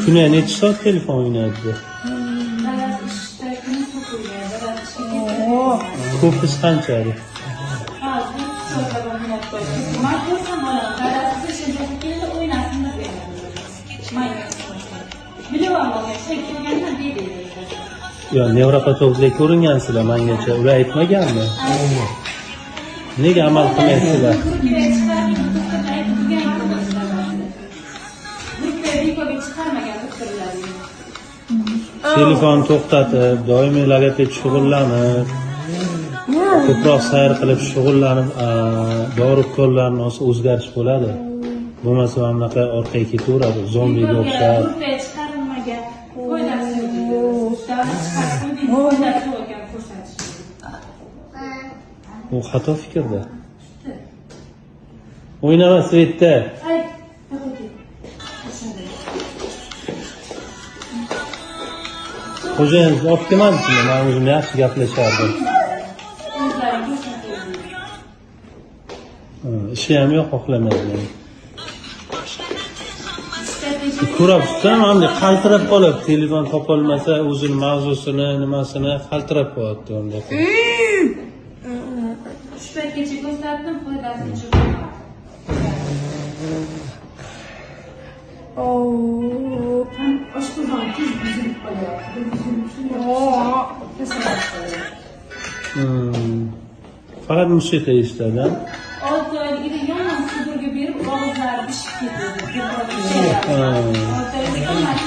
Kuniga necha soat telefon o'ynaydi? Ko'pisi qanchalik? Yo, nevropatologga ko'ringansizlar mengacha, ular aytmaganmi? Nega amal qilmaysizlar? Telefon to'xtatib, doimiy logoped shug'ullanib, ko'proq sayr qilib shug'ullanib, dori ukollarni olsa o'zgarish bo'ladi. Bo'lmasa mana bunaqa orqaga ketaveradi, zombiga o'xshab. U xato fikrda. O'ynama svetda. Xo'jayin olib kelmadikmi? Men o'zim yaxshi gaplashardim. Ishi ham yo'q, xohlamaydi. Ko'rib tursan, mana qaltirab qoladi, telefon topolmasa, o'zini mavzusini, nimasini qaltirab qo'yadi unday. Shu paytgacha ko'rsatdim, foydasi yo'q. Oshqozon tez buzilib qolyapti. Faqat musiqa eshitadi. 6 oyligida yomon sudurga berib, og'izlari bishib ketdi. 6 oyligida